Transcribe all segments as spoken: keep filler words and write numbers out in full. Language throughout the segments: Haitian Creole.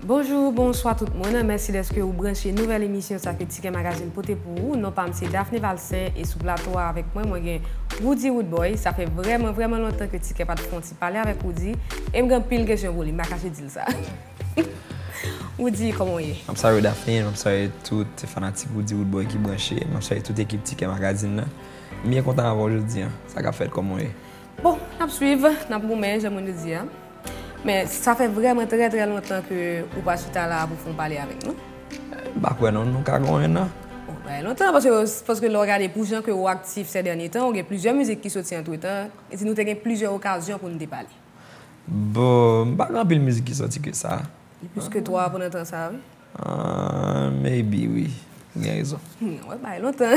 Bonjou, bonswa tout moun. Mèsi dèske ou branche nouvèl emisyon sa ke Ticket Magazine pote pou ou. Non pa m se Daphné Valcin e sou plato a avèk mwen, mwen gen Roody Roodboy. Sa fè vrèman, vrèman lontan ke Ticket pa t fè yon ti pale avèk Roody. E m gen anpil kesyon pou li, m pa kache di l sa. Roody, kòman w ye? M ap salye Daphné, m ap salye tout fanatik Roody Roodboy ki branche, m ap salye tout ekip Ticket Magazine nan. M byen kontan avè w jodi a. Sa k ap fèt, kòman w ye? Bon, n ap swiv, n ap goumen, jan moun yo di a. Men sa fè vrèman trè, trè lontan ke ou pa chita la pou fè yon pale avèk nou. M pa kwè non, nou ka gen yon an. Bon, bagay lontan, paske, paske lè w gade pou jan ke ou aktif sè dènye tan, ou gen plizyè mizik ki soti antretan, e si nou te gen plizyè okazyon pou nou te pale. Bon, m pa gen anpil mizik ki soti ke sa. Li plis ke twa pandan tan sa a, wi. Ah, maybe, wi. Ou gen rezon. Hmm, wè, bagay lontan.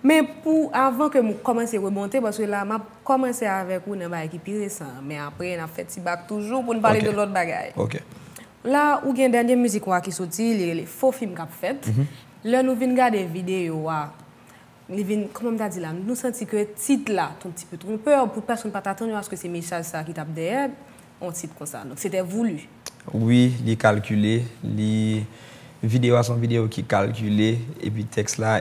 Men pou, avan ke m kòmanse remonte, paske la, m ap kòmanse avèk ou nan bagay ki pi resan. Men apre, n ap fè ti bak toujou pou n pale Ok. de lòt bagay. Ok. La, ou gen dènye mizik ou a ki soti, li rele Fo Fim K ap Fèt. Mhm. Lè nou vin gade videyo a, li vin, kòman m ta di la, nou santi ke tit la, t on ti pe tronpè, pou pèsonn pa t atann yo aske se mesaj sa ki t ap dèyè yon tit konsa. Donk, se te voulu. Wi, li kalkile, li, videyo a se yon videyo ki kalkile, epi tèks la,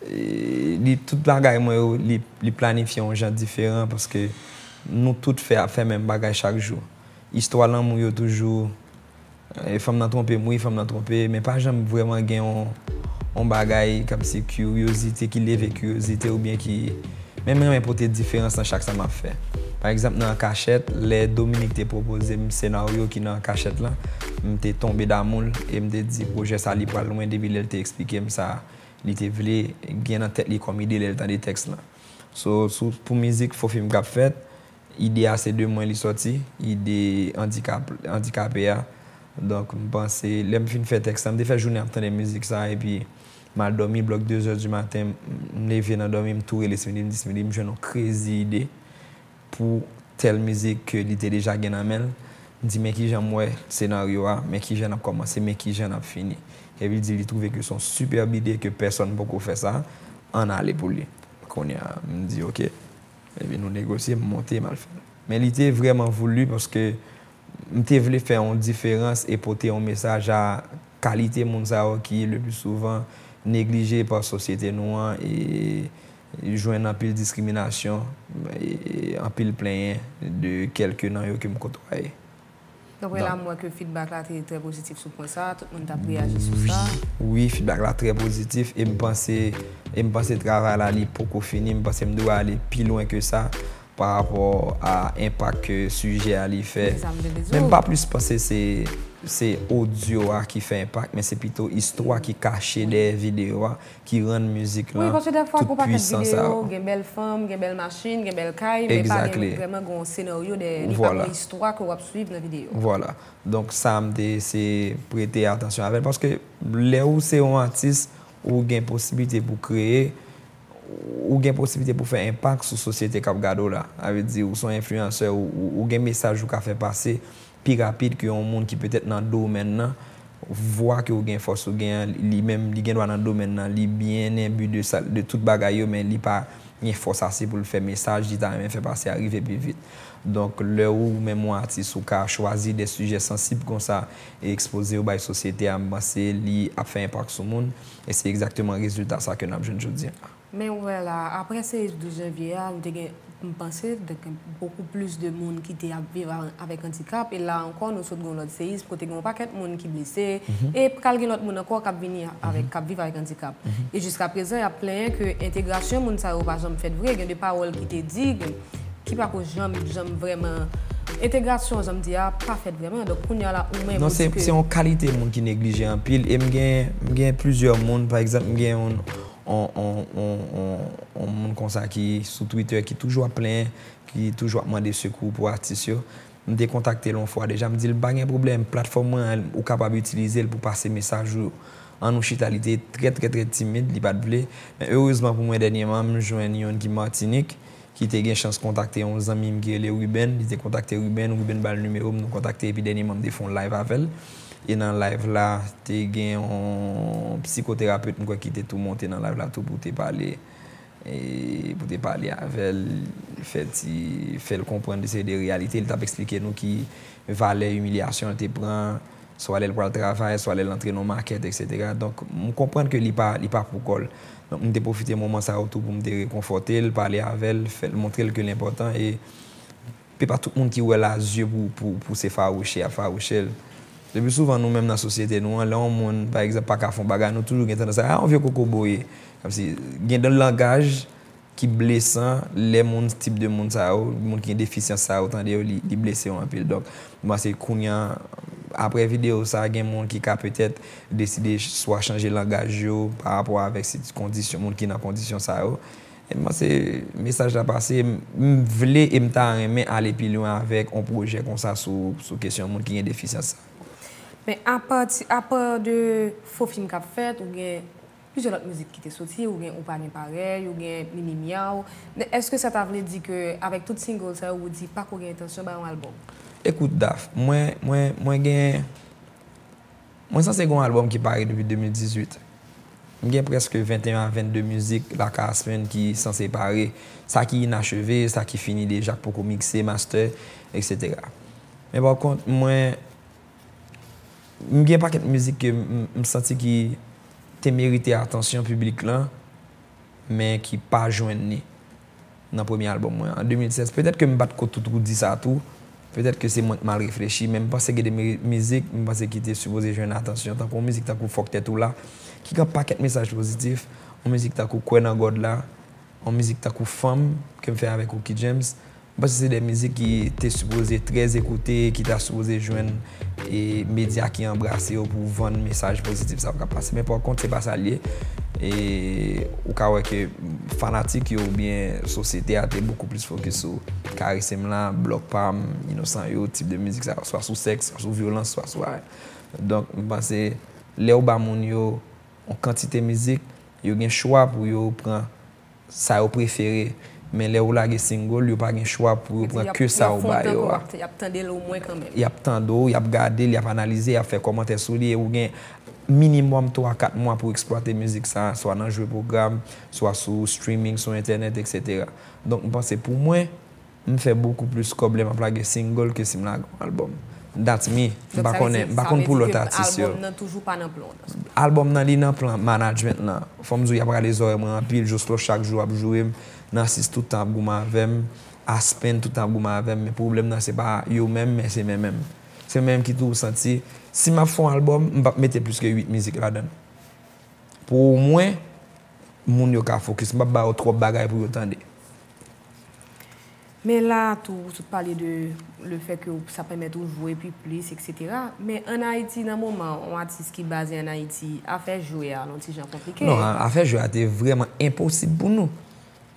e, li, tout bagay mwen yo, li, li planifye yon jan diferan, paske nou tout fè, ap fè menm bagay chak jou. Istwa lanmou yo toujou, e, fanm nan twonpe m, wi, fanm nan twonpe, men pa janm vrèman gen yon, yon bagay, kòmsi kiryozite, ki leve kiryozite, oubyen ki, men m renmen pote diferans nan chak sa m ap fè. Pa egzanp, nan An Kachèt, lè Dominique te pwopoze m senaryo ki nan An Kachèt lan, m te tonbe damou l, e m te di pwojè sa li pral lwen depi lè l te eksplike m sa, li te vle gen nan tèt li kòm ide lè l tande tèks lan. So, sou, pou mizik Fo Fim K ap Fèt, ide a se de mwen li sòti, ide andikap-, andikape a. Donk, m panse, lè m fin fè tèks la, m te fè jounen ap tande mizik sa, epi m al dòmi, blòk de zè di maten, m leve nan dòmi, m tou rele Smiley, m di, "Smiley, m jwenn yon krezi ide pou tèl mizik ke li te deja gen nan men l." M di, "Men kijan m wè senaryo a, men kijan n ap kòmanse, men kijan n ap fini." Epi l di li twouve ke se yon sipèb ide ke pèsonn poko fè sa, ann ale pou li. Kounye a, m di, "Ok." Epi nou negosye, m monte, m al fè l. Men li te vrèman voulu paske m te vle fè yon diferans e pote yon mesaj a kalite moun sa yo ki le pli souvan neglije pa sosyete nou an e jwenn anpil diskriminasyon e anpil plenyen de kèlke nan yo ke m kotwaye. Donk, wè la, m wè ke feedback la te trè pozitif sou pwen sa, tout moun t ap reyaji sou sa. Wi, wi, feedback la trè pozitif e m panse, e m panse travay la li poko fini, m panse m dwe ale pi lwen ke sa pa rapò a enpak ke sijè a li fè. Se sa m te vle di w. Men m pa plis panse se, se odyo a ki fè enpak, men se pito istwa ki kache dèyè videyo a ki rann mizik lan tout pwisan sa yo. Wi, paske dèfwa gen yon pakèt videyo, gen bèl fanm, gen bèl machin, gen bèl kay, men pa gen vrèman gen yon senaryo dèyè li, pa gen yon istwa ke w ap swiv nan videyo. Vwala. Donk, sa a m te eseye prete atansyon avè l, paske lè ou se yon atis, ou gen posiblite pou kreye, ou gen posiblite pou fè enpak sou sosyete k ap gade w la. Sa vle di, ou se yon enfliyansè, ou, ou, ou gen mesaj ou ka fè pase pi rapid ke yon moun ki petèt nan domèn nan. Vwa ke ou gen, fòs ou gen an, li menm, li gen dwa nan domèn nan, li byen enbi de sa, de tout bagay yo, men li pa gen fòs ase pou l fè mesaj li ta renmen fè pase a rive pi vit. Donk, lè ou menm yon atis, ou ka chwazi de sijè sansib konsa e ekspoze yo bay sosyete a, m panse li ap fè enpak sou moun, e se egzakteman rezilta sa ke n ap jwenn jodi a. Men ou wè la, apre seyis douz janvye a, nou te gen, m panse, te gen bokou plis de moun ki te ap viv a-, avèk andikap, e la ankò, nou sot gen yon lòt seyis, kote gen yon pakèt moun ki blese, e pral gen lòt moun ankò k ap vini avèk, k ap viv avèk andikap. E jiska prezan, y ap plenyen ke entegrasyon moun sa yo pa janm fèt vre, gen de pawòl ki te di, gen, ki pako janm, janm vrèman, entegrasyon, jan m di a, pa fèt vrèman. Donk, kounye a la, ou menm, ou di ke se yon kalite moun ki neglije anpil, e m gen, m gen plizyè moun, pa egzanp, m gen yon, on, on, on, on, on moun konsa ki sou Twitter ki toujou ap plenyen, ki toujou ap mande sekou pou atis yo. M te kontakte l yon fwa deja, m di l, "Pa gen pwoblèm, platfòm mwen an, ou kapab itilize l pou pase mesaj ou. An nou chita." Li te trè, trè, trè timid, li pa t vle. Men erezman pou mwen, dènyèman, m jwenn youn ki Matinik, ki te gen chans kontakte yon zanmi m ki rele Ruben. Li te kontakte Ruben, Ruben ba l nimewo m, nou kontakte, epi dènyèman, m te fè yon live avè l. E nan live la, te gen yon psikoterapet, m kwè, ki te tou monte nan live la tou pou te pale, e pou te pale avè l, fè ti, fè l konprann de seri de reyalite. Li t ap eksplike nou ki valè imilyasyon l te pran, swa lè l pral travay, swa lè l antre nan makèt, etsetera. Donk, m konprann ke li pa, li pa pou kò l. Donk, m te pwofite moman sa yo tou pou m te rekonfòte l, pale avè l, fè l, montre l ke l enpòtan e pe pa tout moun ki wè l a zye pou, pou, pou se fawouche y ap fawouche l. Le pli souvan, nou menm nan sosyete nou an, lè yon moun, pa egzanp, pa ka fè yon bagay, nou toujou gen tandans a, a, yon vye kokobo ye. Kòmsi, gen de langaj ki blesan, lè moun, tip de moun sa yo, moun ki gen defisyans sa yo, tande yo, li, li blese yo anpil. Donk, m panse kounye a, apre videyo sa, gen moun ki ka petèt deside swa chanje langaj yo pa rapò avèk sit-, kondisyon, moun ki nan kondisyon sa yo. E m panse mesaj la pase, m, m vle e m ta renmen ale pi lwen avèk yon pwojè konsa sou, sou kesyon moun ki gen defisyans sa yo. Men apati, apa de fo fim k ap fèt, ou gen plizyè lòt mizik ki te soti, ou gen Ou Pa Gen Parèy, ou gen Mini Myaw. Men èske sa ta vle di ke avèk tout single sa yo, Roody pako gen entansyon bay yon albòm? Ekout, Daph, mwen, mwen, mwen gen, mwen sanse gen yon albòm ki pare depi de mil dizuit. M gen prèske venteyen a vennde mizik lakay Aspenn ki sanse pare. Sa ki inacheve, sa ki fini deja, k poko mikse, master, etsetera. Men pa kont, mwen, m gen pakèt mizik ke m, m santi ki te merite atansyon piblik lan, men ki pa jwenn li nan premye albòm mwen an, de mil sèz. Petèt ke m pa t ko tout Roody sa tou, petèt ke se mwen k mal reflechi, men m panse gen de mi-, mizik, m panse ki te sipoze jwenn atansyon, tankou yon mizik tankou Fòk Tèt Ou La, ki gen pakèt mesaj pozitif, yon mizik tankou Kwè Nan God La, yon mizik tankou Fanm, ke m fè avèk Rocky James, m panse se de mizik ki te sipoze trè ekoute, ki ta sipoze jwenn e medya ki anbrase yo pou vann mesaj pozitif sa yo k ap pase. Men pa kont, se pa sa l ye. E ou ka wè ke fanatik yo oubyen sosyete a te bokou plis fokis sou Karese M La, Blòk Pa M, Inosan Yo, tip de mizik sa yo, swa sou sèks, swa sou vyolans, swa sou arèt. Donk, m panse, lè ou ba moun yo yon kantite mizik, yo gen chwa pou yo pran sa yo prefere. Men lè ou lage single, yo pa gen chwa pou yo pran ke sa ou ba yo a. Y ap tande l omwen kanmenm. Y ap tande w, y ap gade l, y ap analize, y ap fè kòmantè sou li, e ou gen minimòm twa kat mwa pou eksplwate mizik sa a, swa nan jwe pwogram, swa sou streaming, sou entènèt, etsetera. Donk, m panse pou mwen, m fè bokou plis kòb lè m ap lage single ke si m lage yon albòm. That's me. M pa konnen, m pa konn pou lòt atis yo. Albòm nan toujou pa nan plan w. Albòm nan, li nan plan management lan. Fò m di w, y ap rale zòrèy mwen anpil. Joslo chak jou ap joure m. Narcisse tout tan ap goumen avè m. Aspen tout tan ap goumen avè m. Men pwoblèm nan, se pa yo menm, men se mwen menm. Se mwen menm ki toujou santi, si m ap fè yon albòm, m p ap mete plis ke uit mizik ladan l. Pou omwen, moun yo ka fokis. M p ap ba yo twòp bagay pou yo tande. Men la a tou, ou sot pale de le fè ke sa pèmèt ou jwe pi plis, etsetera. Men ann Ayiti, nan moman, yon atis ki baze ann Ayiti, afè jwe a, l on ti jan konplike. Non, a-, afè jwe a te vrèman enposib pou nou.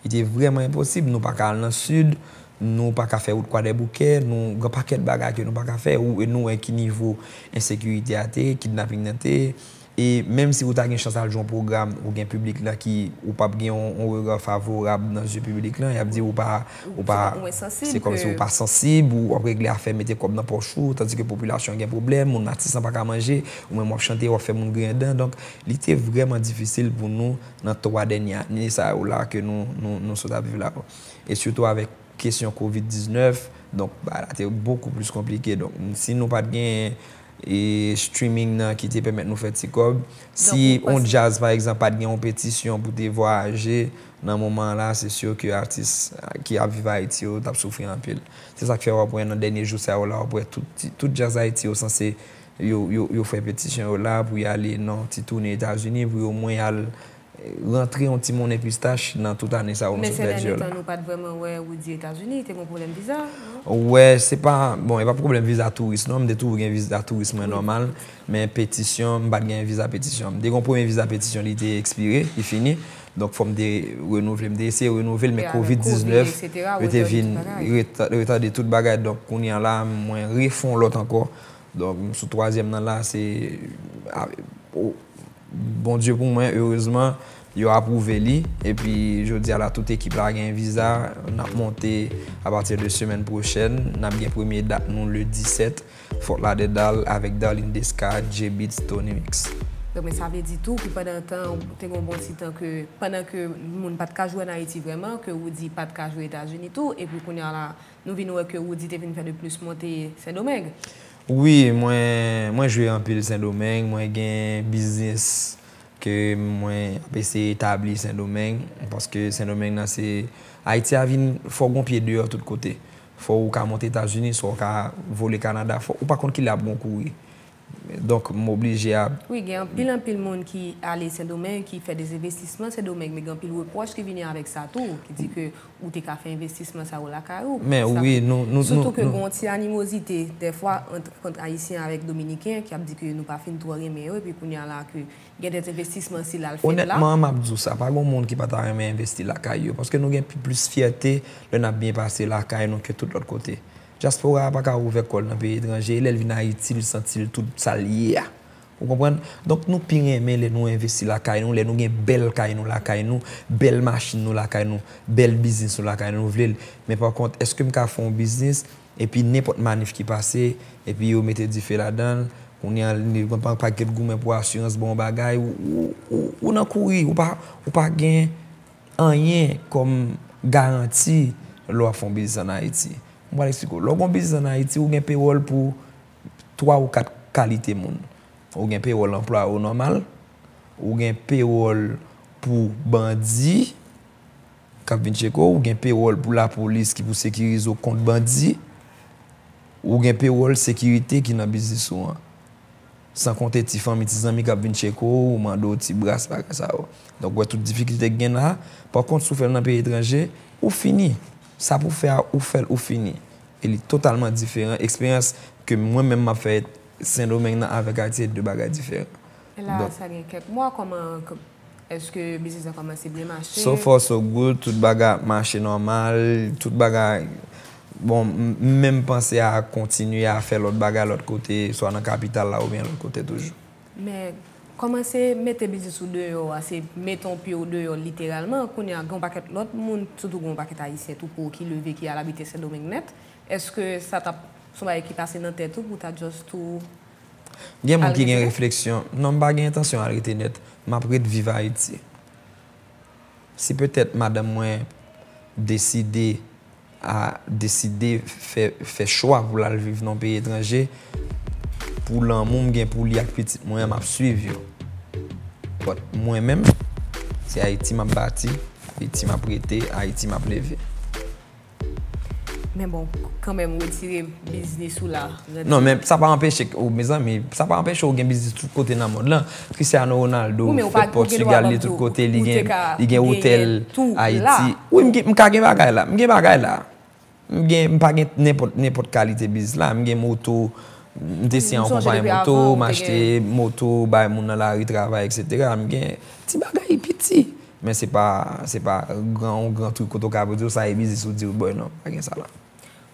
Li te vrèman enposib. Nou pa ka al nan Sid, nou pa ka fè wout Kwadèboukè, nou gen pakèt bagay ke nou pa ka fè. Ou, e nou wè ki nivo ensekirite a te, kidnaping nan te. E menm si ou ta gen chans al jwe yon pwogram, ou gen piblik la ki, ou p ap gen yon, yon rega favorab nan zye piblik lan, y ap di ou pa, ou pa, se kòmsi ou pa sansib, ou w ap regle afè, mete kòb nan pòch ou, tandike popilasyon an gen pwoblèm, moun atis lan pa ka manje, ou menm w ap chante, w ap fè moun griyen dan. Donk, li te vrèman difisil pou nou nan twa dènye ane sa yo la ke nou, nou, nou sot ap viv la. E sitou avèk kesyon kovid diznèf, donk, bagay la te bokou plis konplike. Donk, si nou pa t gen e streaming nan ki te pèmèt nou fè ti kòb. Si yon djaz, pa egzanp, pa t gen yon petisyon pou te vwayaje nan moman an la, se si ke atis ki ap viv Ayiti yo t ap soufri anpil. Se sa k fè w ap wè nan dènye jou sa yo la, w ap wè tout, tout djaz Ayiti yo sanse yo, yo, yo fè petisyon yo la pou y ale nan ti toune Etazini, pou yo omwen al rantre yon ti monnen pistach nan tout ane sa yo nou sot pèdi yo la. Men sè dènye tan nou pa t vrèman wè Roody Etazini, te gen pwoblèm viza, non? Wè, se pa, bon, e pa pwoblèm viza touris non, m te toujou gen viza touris mwen nòmal, men petisyon, m pa t gen viza petisyon. M te gen yon premye viza petisyon, li te ekspire, li fini. Donk, fò m te renouvle, m te eseye renouvle l, men kovid diznèf, yo te vin retande tout bagay. Donk, kounye a la, mwen refè yon lòt ankò. Donk, m sou twazyèm nan la, se, a, o, Bondye pou mwen, erezman, yo apwouve li. Epi, jodi a la, tout ekip la gen viza. N ap monte, apati de semèn pwochèn, n ap gen premye dat nou le disèt, Fort Lauderdale, avèk Darline Desca, J-Beatz, Tony Mix. Donk, men sa vle di tou ke pandan tan, ou te gen yon bon ti tan ke, pandan ke moun pa t ka jwe ann Ayiti vrèman, ke Roody pa t ka jwe Etazini tou, epi kounye a la, nou vin wè ke Roody te vin fè de plis monte Sendomeng. Wi, mwen, mwen jwe anpil Sendomeng, mwen gen biznis ke mwen ap eseye etabli Sendomeng, paske Sendomeng nan se, Ayiti a vin, fò w gon pye deyò tout kote. Fò w ka monte Etazini, swa w ka vole Kanada, fò, ou pa konn kilè ap gon kouri. Donk, m oblije ap Wi, gen anpil, anpil moun ki ale Sendomeng, ki fè de envestisman Sendomeng, men gen anpil repwòch ki vini avèk sa tou, ki di ke ou te ka fè envestisman sa yo lakay ou. Men wi, nou, nou, Sitou ke gen yon ti animozite, dèfwa, ant, ant Ayisyen avèk Dominiken, ki ap di ke nou pa fin twò renmen yo, epi kounye a la ke gen de envestisman sila l fèt la. Onètman, m ap di w sa, pa gen moun ki pa ta renmen envesti lakay yo, paske nou gen pi, plis fyète lè n ap byen pase lakay nou ke tout lòt kote. Dyaspora a pa ka ouvè kò l nan peyi etranje, e lè l vin Ayiti, l santi l tout sa l ye a. Ou konprann? Donk, nou pi renmen lè nou envesti lakay nou, lè nou gen bèl kay nou lakay nou, bèl machin nou lakay nou, bèl biznis nou lakay nou, nou vle l. Men pa kont, èske m ka fè yon biznis, epi nenpòt manif ki pase, epi yo mete dife ladan l, kounye a, li gen pa, pa gen goumen pou asirans, bon bagay, ou, ou, ou, ou nan kouri, ou pa, ou pa gen anyen kòm garanti lè w ap fè yon biznis ann Ayiti. M pral eksplike w. Lè w gen yon biznis ann Ayiti, ou gen pewòl pou twa ou kat kalite moun. Ou gen pewòl anplwaye w nòmal, ou gen pewòl pou bandi k ap vin tcheke w, ou gen pewòl pou lapolis ki pou sekirize w kont bandi, ou gen pewòl sekirite ki nan biznis ou an. San konte ti fanmi, ti zanmi k ap vin tcheke w, mande w ti bras, bagay sa yo. Donk, ou wè tout difikilte k gen la. Pa kont, si w fè l nan peyi etranje, ou fini. Sa pou w fè a, ou fè l, ou fini. E li totalman diferan. Eksperyans ke mwen menm m ap fè Sendomeng nan avèk Ayiti, se de bagay diferan. E la, Donk, sa gen kèk mwa, kòman, k-, èske biznis la kòmanse byen mache? So far, so good, tout bagay ap mache nòmal, tout bagay, bon, m, m menm panse a kontinye a fè lòt bagay lòt kote, swa nan kapital la oubyen lòt kote toujou. Men, kòmanse mete biznis ou deyò a, se mete yon pye w deyò literalman. Kounye a, gen yon pakèt lòt moun, sitou gen yon pakèt Ayisyen tou kou ki leve, ki al abite Sendomeng nèt. Èske sa t ap se yon bagay ki pase nan tèt ou pou w ta just tou Gen moun al ki gen rete nèt? Refleksyon, non, m pa gen entansyon al rete nèt. M ap ret viv Ayiti. Si petèt madanm mwen deside a, deside fè, fè chwa pou l al viv nan yon peyi etranje, pou lanmou m gen pou li ak pitit mwen an, m ap swiv yo. But mwen menm, se Ayiti m ap bati, Ayiti m ap rete, Ayiti m ap leve. Men bon, kanmenm, retire biznis ou la. Non, men sa pa anpeche, oh, mezanmi, sa pa anpeche w gen biznis tout kote nan mond lan. Cristiano Ronaldo fè Pòtigal, li tout kote, li gen, li gen otèl Ayiti. Wi, m gen, m ka gen bagay la. M gen bagay la. M gen, m pa gen nenpòt, nenpòt kalite biznis la. M gen moto, m te siyen yon konpayi moto, m achte moto, bay moun nan lari travay, etsetera. M gen ti bagay piti. Men se pa, se pa gran, yon gran trik kote w ka di w sa e biznis ou di w, bòy, non, pa gen sa la.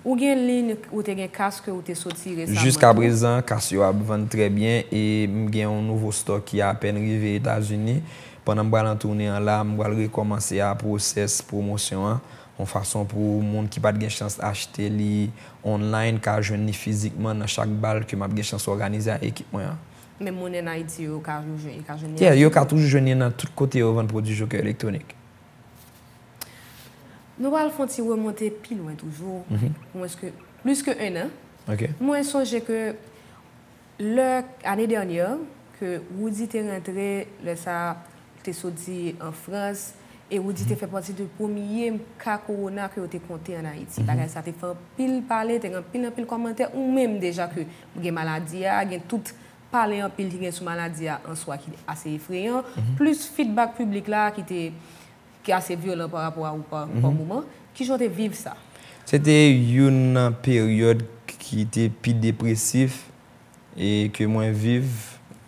Ou gen liy, ou te gen kas ke ou te soti resaman tou? Jiskaprezan, kas yo ap vann trè byen e m gen yon nouvo stock ki apèn rive Etazini. Pandan m pral an tounen an la, m pral rekòmanse a pwosès pwomosyon an, yon fason pou moun ki pa t gen chans achte li online ka jwenn li fizikman nan chak bal ke m ap gen chans òganize ak ekip mwen an. Men moun ann Ayiti yo ka jwenn, yo ka jwenn li an fizikman? Yeah, yo ka toujou jwenn li nan tout kote yo vann pwodui jokè elektwonik. Nou pral fè yon ti remonte pi lwen toujou, mhm, mwens ke, plis ke en an. Ok. Mwen sonje ke lè, ane dènyè, ke Roody te rantre, lè sa te soti an Frans, e Roody te, mhm, fè pati de premye ka kowona ke yo te konte ann Ayiti. Mhm. Bagay sa te fè anpil pale, te gen anpil, anpil kòmantè, ou menm deja ke gen maladi a, gen tout pale anpil ki gen sou maladi a an swa ki ase efreyan, mhm, plis feedback piblik la ki te, ki ase vyolan pa rapò a ou pa, pa, mhm, moman. Kijan w te viv sa? Se te youn nan peryòd ki te pi depresif e ke mwen viv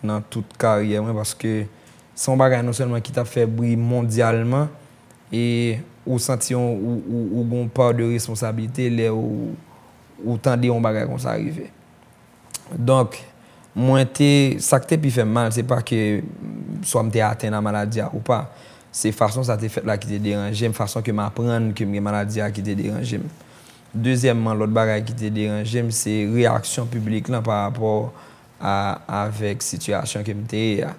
nan tout karyè mwen, paske se yon bagay non sèlman ki t ap fè bri mondyalman, e ou santi yon, ou, ou, ou gon pa de responsablite lè ou, ou tande yon bagay konsa rive. Donk, mwen te, sa k te pi fè m mal, se pa ke swa m te atenn a maladi a ou pa. Se fason sa te fèt la ki te deranje m, fason ke m aprann ke m gen maladi a ki te deranje m. Dezyèmman, lòt bagay ki te deranje m, se reyaksyon piblik lan pa rapò a, avèk sitiyasyon ke m te ye a.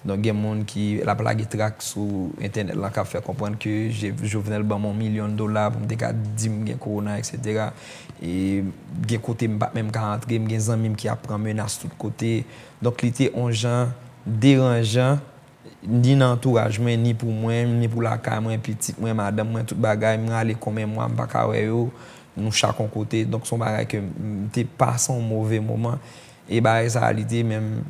Donk, gen moun ki l ap lage trak sou entènèt lan k ap fè konprann ke Je- Jovenel ban m yon milyon dola pou m te ka di m gen kowona, etsetera. E gen kote m p ap menm ka antre, m gen zanmi m ki ap pran menas tout kote. Donk, li te yon jan deranjan, ni nan antouraj mwen, ni pou mwen, ni pou lakay mwen, pitit mwen, madanm mwen, tout bagay. M rale konbyen mwa, m pa ka wè yo. Nou chak yon kote. Donk, se yon bagay ke m te pase yon move moman. E bagay sa a, li te menm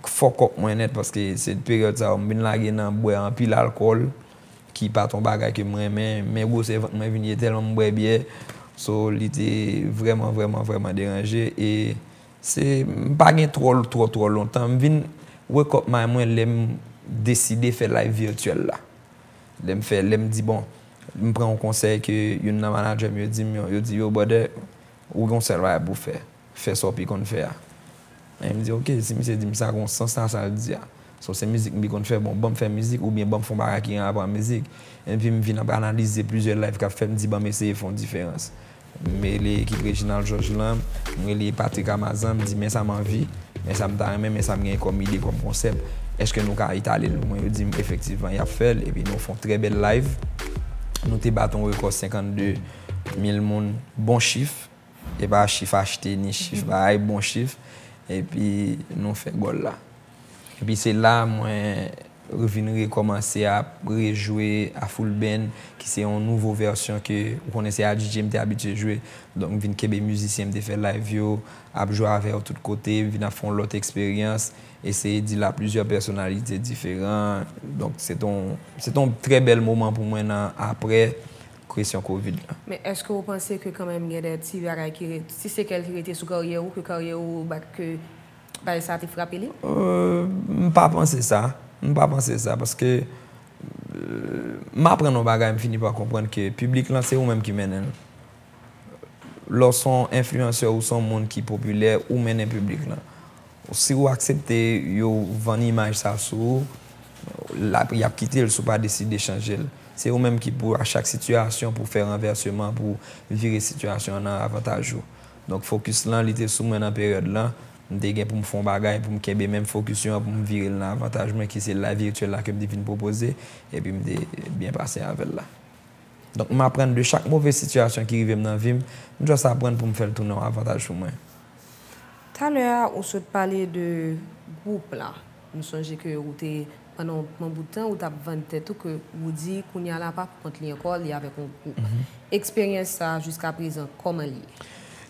fuck up mwen nèt, paske se peryòd sa yo m vin lage nan bwè anpil alkòl, ki pa t yon bagay ke m renmen, men gwosè vant mwen vin ye tèlman m bwè byè. So, li te vrèman, vrèman, vrèman deranje. E se, m pa gen twò, twò, twò lontan. M vin wake up mind mwen lè m deside fè live virtyèl la. Lè m fè, lè m di, bon, m pran yon konsèy ke youn nan manadjè m yo di m, yo, yo di, yo, brother, ou gen yon sèl bagay pou w fè. Fè sa w pi konn fè a. E m di, ok, si misye di m sa, gen yon sans nan sa l di a. So, se mizik m pi konn fè, bon, ban m fè mizik, oubyen ban m fè yon bagay ki gen rapò a mizik. Epi m vin ap analize plizyè live k ap fèt, m di, ban m eseye fè yon diferans. M rele ekip Reginald Georges lan, m rele Patrick Amazan, m di, men sa m anvi, men sa m ta renmen, men sa m genyen kòm ide, kòm konsèp. Èske nou ka etale l pou mwen? Yo di m, efektivman, y ap fè l, epi nou fè yon trè bèl live. Nou te bat yon rekò senkannde mil moun, bon chif. E pa chif achte, ni chif bay, bon chif. Epi nou fè gòl la. Epi se la mwen vin rekòmanse ap rejwe a full band, ki se yon nouvo vèsyon ke ou konnen se a D J m te abitye jwe. Donk m vin kenbe mizisyen m te fè live yo, ap jwe avè yo tout kote, vin ap fè yon lòt eksperyans, eseye deal a plizyè pèsonalite diferan. Donk se t on, se t on trè bèl moman pou mwen nan aprè kesyon kovid la. Men èske w panse ke kanmenm gen de ti bagay ki re- ti sekèl ki rete sou karyè ou, ke karyè ou bat ke bagay sa te frape li? Euh, m pa panse sa. M pa panse sa, paske, euh, m aprann yon bagay, m fini pa konprann ke piblik lan se ou menm ki mennen l. Lè w se yon enfliyansè ou se yon moun ki popilè, ou mennen piblik lan. Si ou aksepte yo vann imaj sa sou ou, l ap, y ap kite l si w pa deside chanje l. Se ou menm ki pou a chak sitiyasyon pou fè ranvèseman, pou vire sitiyasyon an nan avantaj ou. Donk fokis lan, li te sou mwen nan peryòd lan. M te gen pou m fè yon bagay, pou m kenbe menm fokis yo an, pou m vire l nan avantaj mwen, ki se live virtyèl la ke m te vin pwopoze, epi m te byen pase avè l la. Donk, m aprann de chak move sitiyasyon ki rive m nan vi m, m just aprann pou m fè l tounen yon avantaj pou mwen. Talè a, ou sot pale de gwoup la. M sonje ke ou te, pandan yon bon bout tan, ou t ap vann tèt ou ke Roody, kounye a la, pa pou kont li ankò, li avèk yon gwoup. Mhm. Eksperyans sa a, jiskaprezan, kòman l ye?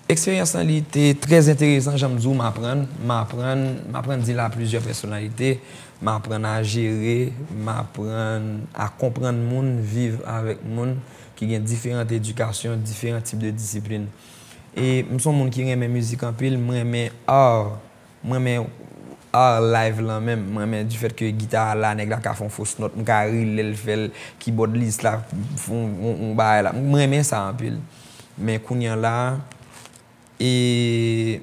Eksperyans lan, li te trè enteresan, jan m di w, m aprann, m aprann, m aprann deal a plizyè pèsonalite, m aprann a jere, m aprann a konprann moun, viv avèk moun ki gen diferan edikasyon, diferan tip de disiplin. E m se yon moun ki renmen mizik anpil, m renmen art, m renmen art live lan menm, m renmen du fait que gita a la, nèg la ka fè yon fos nòt, m ka ri lè l fè l, keyboardist la fè yon, yon, yon bagay la, m renmen sa anpil. Men kounye a la, e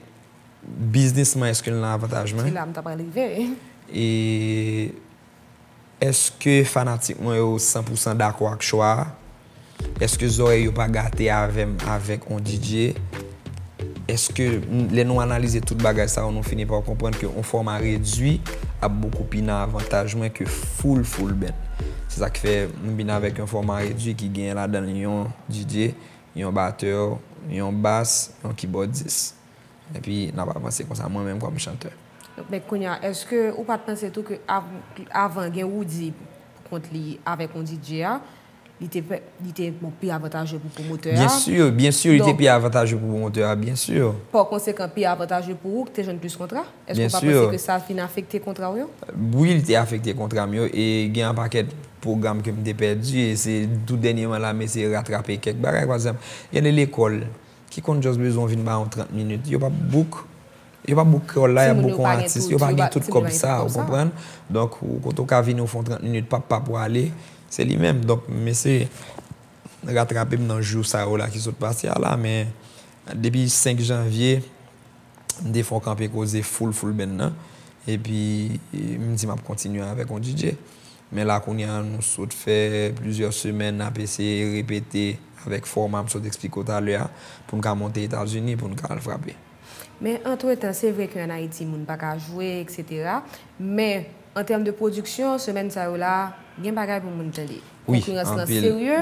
biznis mwen, èske l nan avantaj mwen? Se la m ta pral rive. E èske fanatik mwen yo san pou san dakò ak chwa a? Èske zòrèy yo pa gate avè m avèk on D J? Èske n- lè nou analize tout bagay sa yo, nou fini pa konprann ke on fòma redui ap bokou pi nan avantaj mwen ke full, full band? Se sa k fè m vin avèk yon fòma redui ki gen ladan l yon D J, yon batè, yon bas, yon kibòdis. Epi n ap avanse konsa, mwen menm kòm chantè. Donk, men kounye a, èske ou pa t panse tou ke av- avan gen Roody pou kont li avèk yon D J a, li te, pe- li te, bon, pi avantaje pou pwomotè a? Byen si, byen si, li te pi avantaje pou pwomotè a, byen si. Pa konsekan, pi avantaje pou ou ki te jwenn plis kontra? Èske ou pa panse ke sa fin afekte kontra w yo? Wi, li te afekte kontra m yo, e gen yon pakèt pwogram ke m te pèdi, e se tou dènyèman la m eseye ratrape kèk bagay. Pa egzanp, gen de lekòl ki konn just bezwen w vin ba yo trant minit. Yo p ap book, yo p ap book kreyòl la, y ap book yon atis. Yo pa gen tout kòb sa, ou konprann? Donk, ou kote w ka vini, w fè yon trant minit, pap, pap, ou ale, se li menm. Donk, m eseye ratrape m nan jou sa yo la ki sot pase a la, men depi senk janvye, m te fè yon kanpe koze full, full band nan. Epi, m di m ap kontinye avèk yon D J. Men la, kounye a, nou sot fè plizyè semèn, n ap eseye repete avèk fòma m sot eksplike w talè a, pou n ka monte Etazini, pou n ka al frape. Men, antretan, se vre ke ann Ayiti, moun pa ka jwe, etsetera. Men, An tèm de pwodiksyon, semèn sa yo la, gen bagay pou moun tande. Wi, konkirans lan anpil. Serye,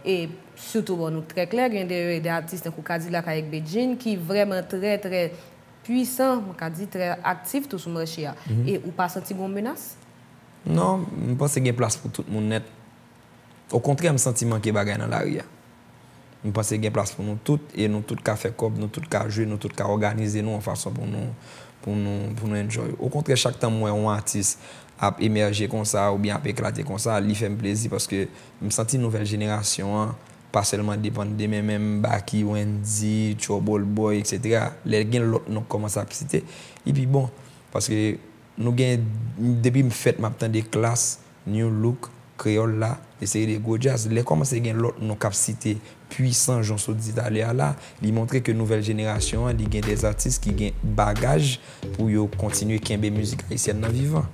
e sitou, bon, nou trè klè, gen de, de atis tankou Kadilak avèk Bedjine ki vrèman trè, trè pwisan, mwen ka di trè aktif tou sou mache a. E ou pa santi gon menas? Non, m panse gen plas pou tout moun nèt. Okontrè, m santi manke bagay nan lari a. M panse gen plas pou nou tout, e nou tout ka fè kòb, nou tout ka jwe, nou tout ka òganize nou yon fason pou nou, pou nou, pou nou enjoy. Okontrè, chak tan m wè yon atis ap emèje konsa oubyen ap eklate konsa, li fè m plezi paske m santi nouvèl jenerasyon an pa sèlman depann de men menm Baky, Wendyy, Trouble Boy, etsetera. Lè gen lòt non k kòmanse ap site, li pi bon. Paske nou gen, depi m fèt m ap tande Klass, Nu Look, Kreyòl la, de seri de gwo djaz. Lè kòmanse gen lòt non k ap site pwisan jan w sot di talè a la, li montre ke nouvèl jenerasyon an, li gen de atis ki gen bagaj pou yo kontinye kenbe mizik ayisyèn nan vivan.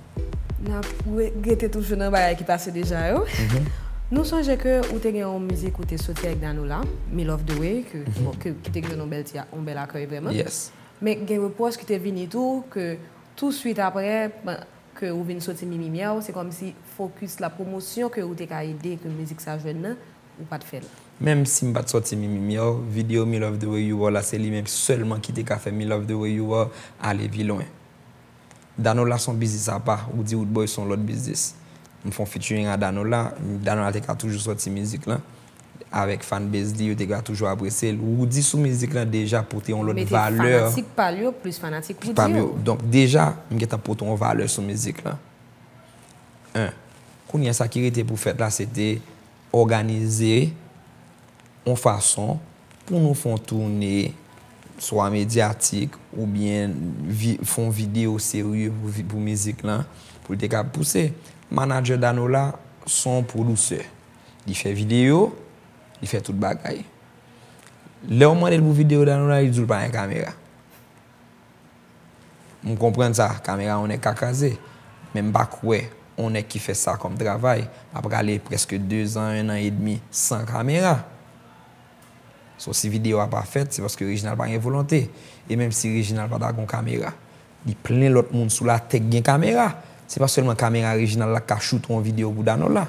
N ap re- rete toujou nan bagay ki pase deja yo. Nou sonje ke ou te gen yon mizik ou te soti avèk Danola, Me Love The Way, ke, bon, ke, ki te gen yon bèl ti a- yon bèl akèy vrèman. Yes. Men gen repwòch ki te vini tou, ke tou swit apre, ke ou vin soti Mimi Miaw, se kòmsi fokis la pwomosyon ke ou te ka ede ke mizik sa jwenn nan, ou pa t fè l. Menm si m pa t sòti Mimi Miaw, videyo Me Love The Way You Are la, se li menm sèlman ki te ka fè Me Love The Way You Are ale pi lwen. Danola se yon biznis apa, Roody Roodboy se yon lòt biznis. M fè yon featuring a Danola, Danola te ka toujou sòti mizik lan. Avèk fanbase li, yo te ka toujou apresye l. Roody sou mizik lan deja pote yon lòt valè. Mete fanatik pa l yo, plis fanatik Roody yo. Donk deja, m gentan pote yon valè sou mizik lan. En. Kounye a, sa ki rete pou fèt la, se te òganize yon fason pou nou fè yon toune swa medyatik oubyen vi- fè yon videyo serye pou, vi- pou mizik lan, pou l te ka pouse. Manadjè Danola se yon pwodisè. Li fè videyo, li fè tout bagay. Lè w mande l pou videyo Danola, li di w l pa gen kamera. M konprann sa, kamera yon nèg ka kraze. Men m pa kwè yon nèg ki fè sa kòm travay ap rale prèske dezan, en an edmi san kamera. So, si videyo a pa fèt, se paske Reginald pa gen volonte. E menm si Reginald pa ta gon kamera, li plen lòt moun sou latè k gen kamera. Se pa sèlman kamera Reginald la k ka choute yon videyo pou Danola.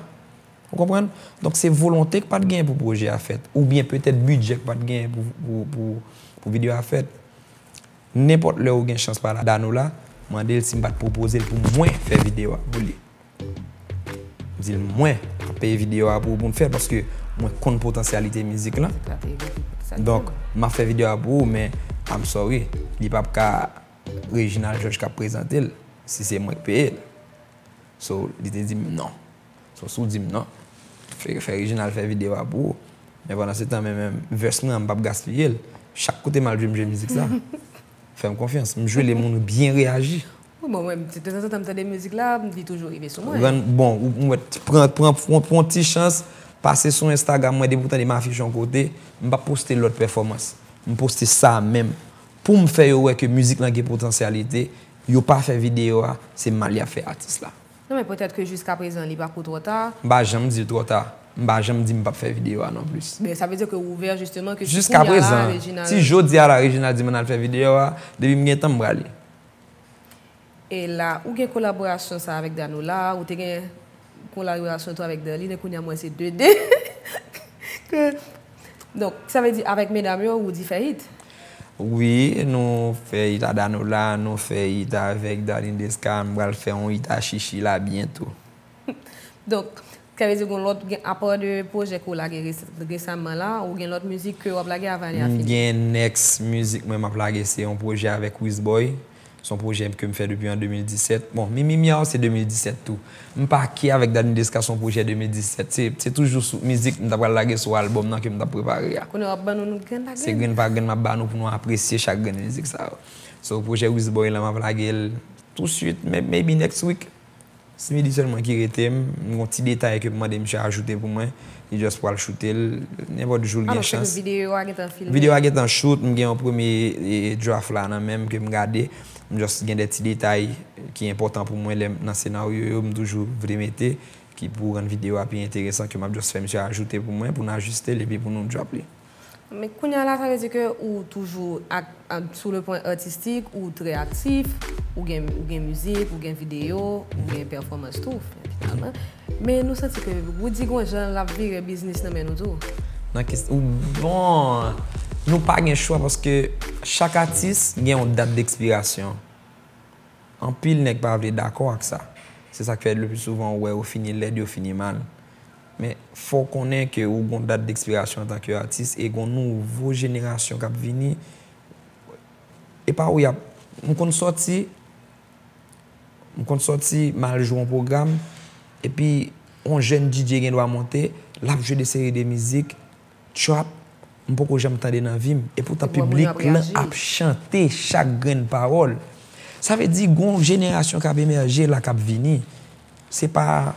Ou konprann? Donk, se volonte k pa t genyen pou pwojè a fèt. Oubyen petèt bidjè k pa t genyen pou, pou, pou, pou videyo a fèt. Nenpòt lè ou gen chans pale a Danola, mande l si m pa t pwopoze l pou mwen fè videyo a pou li. M di l mwen ap peye videyo a pou ou pou n fè l paske mwen konn potansyalite mizik lan. Donk, m ap fè videyo a pou ou, men I'm sorry, li p ap ka Reginald Georges k ap prezante l si se mwen k peye l. So, li te di m non. So, si w di m non, fè, fè Reginald fè videyo a pou ou. Men pandan se tan, men, men vès mwen an, m p ap gaspiye l. Chak kote m al jwe, m jwe mizik sa. Fè m konfyans. M jwe l e moun byen reyaji. Wi, bon, mwen, de tanzantan, m tande mizik la, li toujou rive sou mwen. Rann, bon, ou, ou mèt pran, pran, pran, pran ti chans, pase sou Instagram mwen, depi w tande m afiche yon kote, m p ap poste lòt pèfòmans. M poste sa menm. Pou m fè yo wè ke mizik lan gen potansyalite, yo pa fè videyo a, se mal y ap fè atis la. Non, men petèt ke jiskaprezan, li pa ko twò ta. M pa janm di l twò ta. M pa janm di m p ap fè videyo a non plis. Men sa vle di ke ou ouvè jisteman ke si kounye a la, Reginald. Jiskaprezan, si jodi a la, Reginald di m ann al fè videyo a, depi m gen tan, m prale. E la, ou gen kolaborasyon sa avèk Danola, ou te gen kolaborasyon tou avèk Darline, e kounye a m wè se de de. Ke, donk, sa vle di avèk medam yo, Roody fè hit? Wi, nou fè hit a Danola, nou fè hit avèk Darline Desca, m pral fè yon hit a Chichi la byento. Donk, sa vle di gen lòt, gen, apa de pwojè ke w lage res- resaman la, ou gen lòt mizik ke w ap lage avan ane a fini? M gen next mizik mwen m ap lage, se yon pwojè avèk Wizboy. Se yon pwojè ke m fè depi an de mil disèt. Bon, Mimi Miaw se de mil disèt tou. M pake avèk Darline Desca, se yon pwojè de mil disèt. Se, se toujou sou mizik m ta pral lage sou albòm nan ke m t ap prepare a. Kounye a w ap ban nou, nou grenn pa grenn. Se grenn pa grenn m ap ba nou pou nou apresye chak grenn mizik sa yo. So, pwojè Wizboy lan, m ap lage l touswit, may- maybe next week. Si midi sèlman ki rete m, m gon ti detay ke m mande misye ajoute pou mwen, li just pral choute l, nenpòt jou l gen chans. Alò, se ke videyo a gentan filme? Videyo a gentan shoot, m gen yon premye, e, draft la nan men m ke m gade, m just gen de ti detay ki enpòtan pou mwen lè m nan senaryo yo, m toujou vle mete, ki pou rann videyo a pi enteresan, ke m ap just fè misye ajoute pou mwen, pou n ajiste l epi pou nou drop li. Men kounye a la, sa vle di ke ou toujou ak, ak, sou le pwen atistik, ou trè aktif, ou gen, ou gen mizik, ou gen videyo, ou gen pèfòmans tou, finalman. Men nou santi ke Roody gon jan l ap vire biznis nan men nou tou. Nan kest-, ou, bon, nou pa gen chwa paske chak atis gen yon dat dekspirasyon. Anpil nèg pa vle dakò ak sa. Se sa k fè le pli souvan ou wè yo fini lèd, yo fini mal. Men fò w konnen ke ou gon dat dekspirasyon antanke atis e gon nouvo jenerasyon k ap vini. E pa ou y ap, m konn sòti, m konn sòti, m al jwe yon pwogram, epi yon jèn D J gen dwa monte, l ap jwe de seri de mizik, trap, m poko janm tande nan vi m. E poutan piblik lan ap chante chak grenn pawòl. Sa vle di gon jenerasyon k ap emèje la k ap vini. Se pa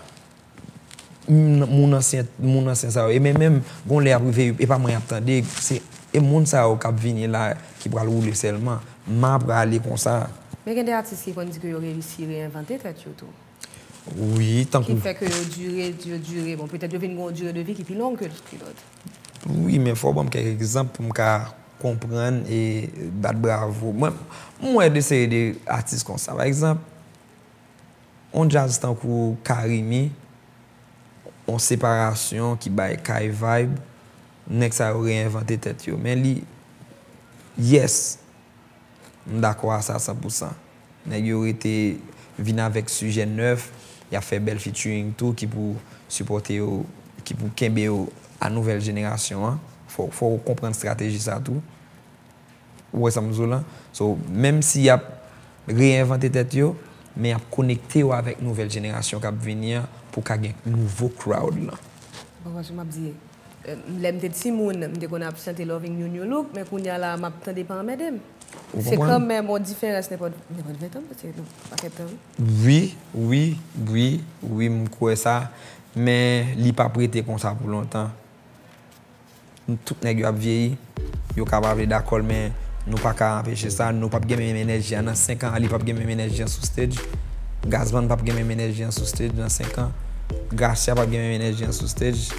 moun ansyen, moun ansyen sa yo. E men menm, gon lè ap rive, e pa mwen y ap tande, se, e moun sa yo k ap vini la ki pral woule sèlman. M a prale konsa. Men gen de atis ki konn di ke yo reyisi reyenvante tèt yo tou. Wi, tankou. Ki fè ke yo dire, yo dire, bon, petèt yo vin gen yon dire de vi ki pi long ke, ke lòt. Wi, men fò w ban m kèk egzanp pou m ka konprann e bat bravo. Mwen, m wè de seri de atis konsa. Pa egzanp, yon djaz tankou Carimi, yon separasyon ki bay Kay vibe, nèg sa yo reyenvante tèt yo. Men li, yes, m dakò a sa san pou san. Nèg yo rete vin avèk sijè nèf, y ap fè bèl featuring tou ki pou sipòte yo, ki pou kenbe yo a nouvèl jenerasyon an. Fò, fò w konprann estrateji sa tou. Ou wè sa m di w lan? So, menm si y ap reyenvante tèt yo, men y ap konekte yo avèk nouvèl jenerasyon k ap vini an pou ka gen nouvo crowd lan. Bon, paske m ap di, eh, lè m te timoun, m te konn ap chante Loving You New Look, men kounye a la, m ap tande Pa Anmède M. Ou konprann? Se kanmenm yon diferans nenpòt, nenpòt ven tan, paske non, pakèt tan, wi. Wi, wi, wi, wi, m kwè sa, men li p ap rete konsa pou lontan. Tout nèg yo ap vyeyi, yo ka pa vle dakò l, men nou pa ka anpeche sa, nou p ap gen menm enèji a nan senk an, Ali p ap gen menm enèji an sou stage, Gazman p ap gen menm enèji an sou stage nan senk an, Gracia p ap gen menm enèji an sou stage,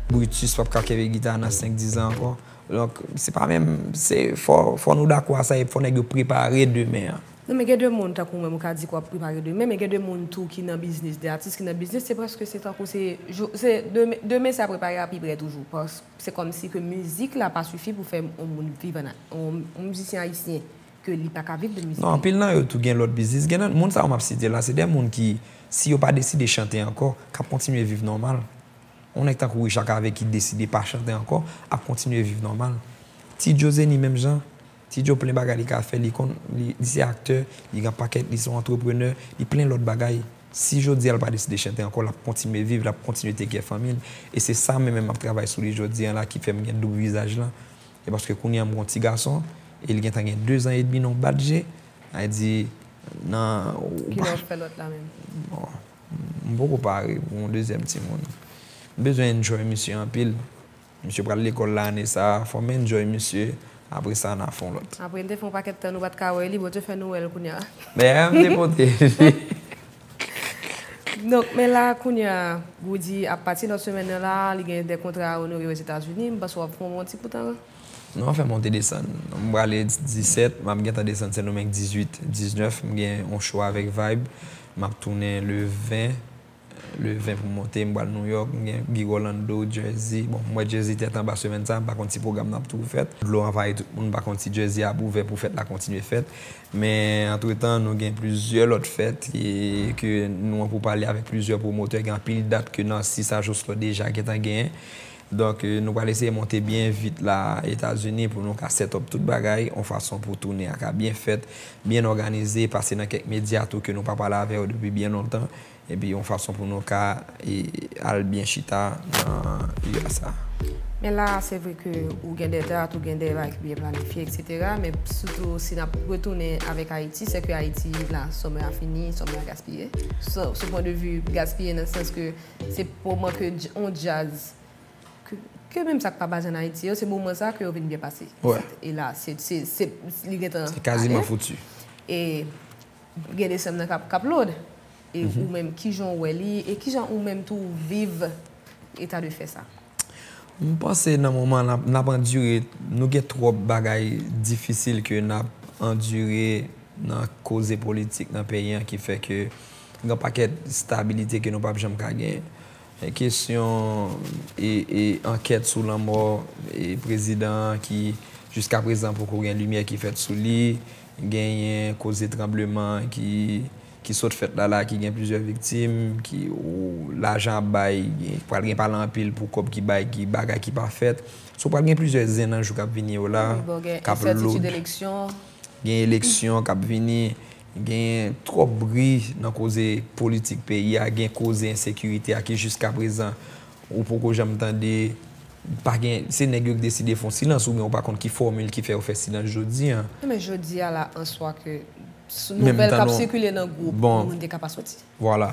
Brutus p ap ka kenbe gita a nan senk, diz an ankò. Donk, se pa menm, se fò, fò nou dakò a sa, e fò nèg yo prepare demen an. Non, men gen de moun, tankou mwen, ou ka di ke w ap prepare demen, men gen de moun tou ki nan biznis, de atis ki nan biznis, se prèske se tankou se, jou, se demen, demen sa prepare a pi prè toujou. Pas, se kòmsi ke mizik la pa sifi pou fè yon moun viv an, yon, yon mizisyen ayisyen, ke li pa ka viv de mizik li. Non, anpil nan yo tou gen lòt biznis. Gen nan, moun sa yo m ap site la, se de moun ki, si yo pa deside chante ankò, k ap kontinye viv nòmal. Yon nèg tankou Richard Cavé ki deside pa chante ankò, ap kontinye viv nòmal. Ti Joe Zenny menm jan. Ti Joe plen bagay li ka fè, li konn, li, li se aktè, li gen pakèt, li se yon antreprenè, li plen lòt bagay. Si jodi a l pa deside chante ankò, l ap kontinye viv, l ap kontinye take care fanmi l. E se sa mwen menm m ap travay sou li jodi a la ki fè m gen doub vizaj lan. E paske kounye a m gon ti gason, e li gentan gen de zan edmi nan yon bat je, sa vle di, nan, ou pa. Kilè w ap fè lòt la menm? Bon, m poko pare pou yon dezyèm timoun. M bezwen enjoy misye anpil. Misye pral lekòl la ane sa a, fò m enjoy misye, apre sa n a fè yon lòt. Apre n te fè yon pakèt tan nou pa t ka wè li, bon, Dye fè nou wè l kounye a. Men, m te pote. Donk, men la, kounye a, Roody ap pati lòt semèn nan la, li gen de kontra a onore Ozetazini, m panse w ap fè yon bon ti kout an. Non, fè monte desann. M prale disèt, m ap gentan desann Sendomeng dizuit, diznèf, m gen yon show avèk Vibe, m ap tounen le ven, le ven pou m monte, m pral Nouyòk, m gen Big Orlando, Jersey. Bon, m wè Jersey tèt anba semèn sa, m pa konn si pwogram nan ap toujou fèt. Dlo anvayi tout moun, m pa konn si Jersey ap ouvè pou fèt la kontinye fèt. Men, antretan, nou gen plizyè lòt fèt e ke nou an pou pale avèk plizyè pwomotè. Gen anpil dat ke Narcisse a Jocelyn deja gentan genyen. Donk, eh, nou pral eseye monte byen vit la Etazini pou nou ka set up tout bagay, yon fason pou toune a ka byen fèt, byen òganize, pase nan kèk medya tou ke nou pa pale avè yo depi byen lontan. Epi yon fason pou nou ka, e, al byen chita nan U S A. Men la, se vre ke ou gen de dat, ou gen de bagay ki byen planifye, et cetera. Men sitou si n ap retounen avèk Ayiti, se ke Ayiti, la, summer a fini, summer a gaspiye. Sou, sou pwen de vi gaspiye nan sans ke se moman ke dj-, on djaz, ke, ke menm sa k pa baze an Ayiti yo, se moman sa ke yo vin byen pase. Wè. E la, se, se, se, li gentan ale. Se kaziman fouti. E gen desanm nan k ap, k ap load. E ou menm, kijan w wè li? E kijan ou menm tou w viv eta de fè sa? M panse nan moman n ap, n ap andire, nou gen twòp bagay difisil ke n ap andire nan koze politik nan peyi an ki fè ke gen yon pakèt stabilite ke nou p ap janm ka genyen. E kesyon e, e ankèt sou lanmò e prezidan an ki jiska prezan poko gen limyè ki fèt sou li, genyen koze tranbleman ki ki sot fèt la la, ki gen plizyè viktim, ki ou, lajan ap bay, gen, pral gen pale anpil pou kòb ki bay, ki bagay ki pa fèt. So pral gen plizyè zen nan jou k ap vini yo la, k ap load. Gen eleksyon k ap vini, gen twòp bri nan koze politik peyi a, gen koze ensekirite a ki jiska prezan ou poko janm tande, pa gen, se nèg yo ki deside fè yon silans oubyen ou pa konn ki fòmil ki fè yo fè silans jodi an. Men jodi a la an swa ke sou nouvèl k ap sikile nan gwoup, bon, moun te ka pa soti. Vwala.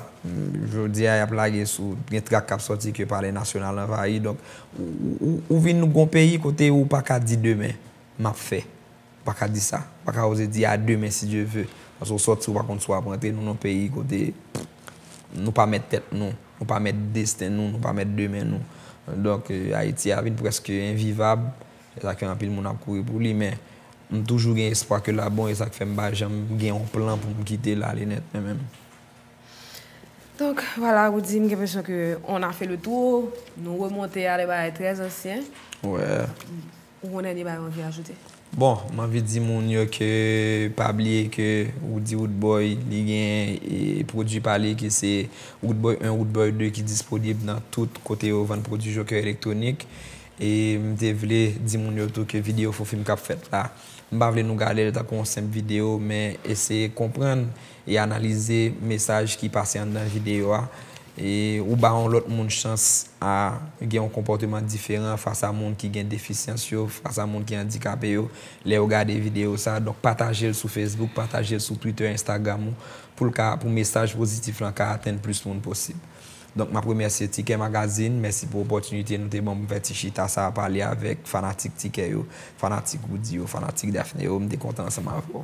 Jodi a, y ap lage sou, gen trak k ap sòti ke Palè Nasyonal anvayi. Donk, ou, ou, ou vin gon peyi kote ou pa ka di demen, m ap fè. Ou pa ka di sa. Ou pa ka oze di a demen si Dye ve. Paske ou sòti, ou pa konn si w ap rantre. Nou nan peyi kote nou pa mèt tèt nou. Nou pa mèt desten nou. Nou pa mèt demen nou. Donk, eh, Ayiti a vin prèske envivab. Se sa ke anpil moun ap kouri pou li. Men, m toujou gen espwa ke l ap bon. E sa k fè m pa janm gen yon plan pou m kite l ale nèt, men menm. Donk, vwala, Roudy, m gen enpresyon ke on a fè le tou. Nou remonte a de bagay trè ansyen. Ou gon dènye bagay ou anvi ajoute? Bon, m anvi di moun yo ke pa bliye ke Roudy Roodboy, li gen e, pwodui pa li ki se Roodboy en, Roodboy de ki disponib nan tout kote yo vann pwodui jokè elektwonik. E m te vle di moun yo tou ke videyo Fofim k ap fèt la, m pa vle nou gade l tankou yon senp videyo, men eseye konprann e analize mesaj ki pase anndan videyo a. E ou ba yon lòt moun chans a gen yon konpòteman diferan fas a moun ki gen defisyans yo, fas a moun ki andikape yo, lè yo gade videyo sa. Donk, pataje l sou Facebook, pataje l sou Twitter, Instagram ou, pou l ka, pou mesaj pozitif lan ka atenn plis moun posib. Donk, m ap remèsye Tikè Magazine, mèsi pou opòtinite nou te ban m pou m fè ti chita sa a, pale avèk fanatik Tikè yo, fanatik Roudy yo, fanatik Daphné yo, m te kontan ansanm avè w.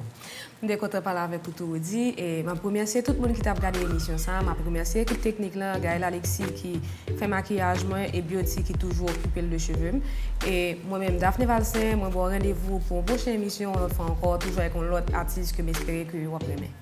M te kontan pale avèk ou tou, Roudy, e m ap remèsye tout moun ki t ap gade emisyon sa a, m ap remèsye ekip teknik lan, Gaël Alexis ki fè makiyaj mwen e Beauty ki toujou okipe l de cheve m. E mwen menm, Daphné Valcin, mwen ba w randevou pou yon pwochen emisyon, yon lòt fwa ankò, toujou avèk yon lòt atis ke m espere ke w ap renmen.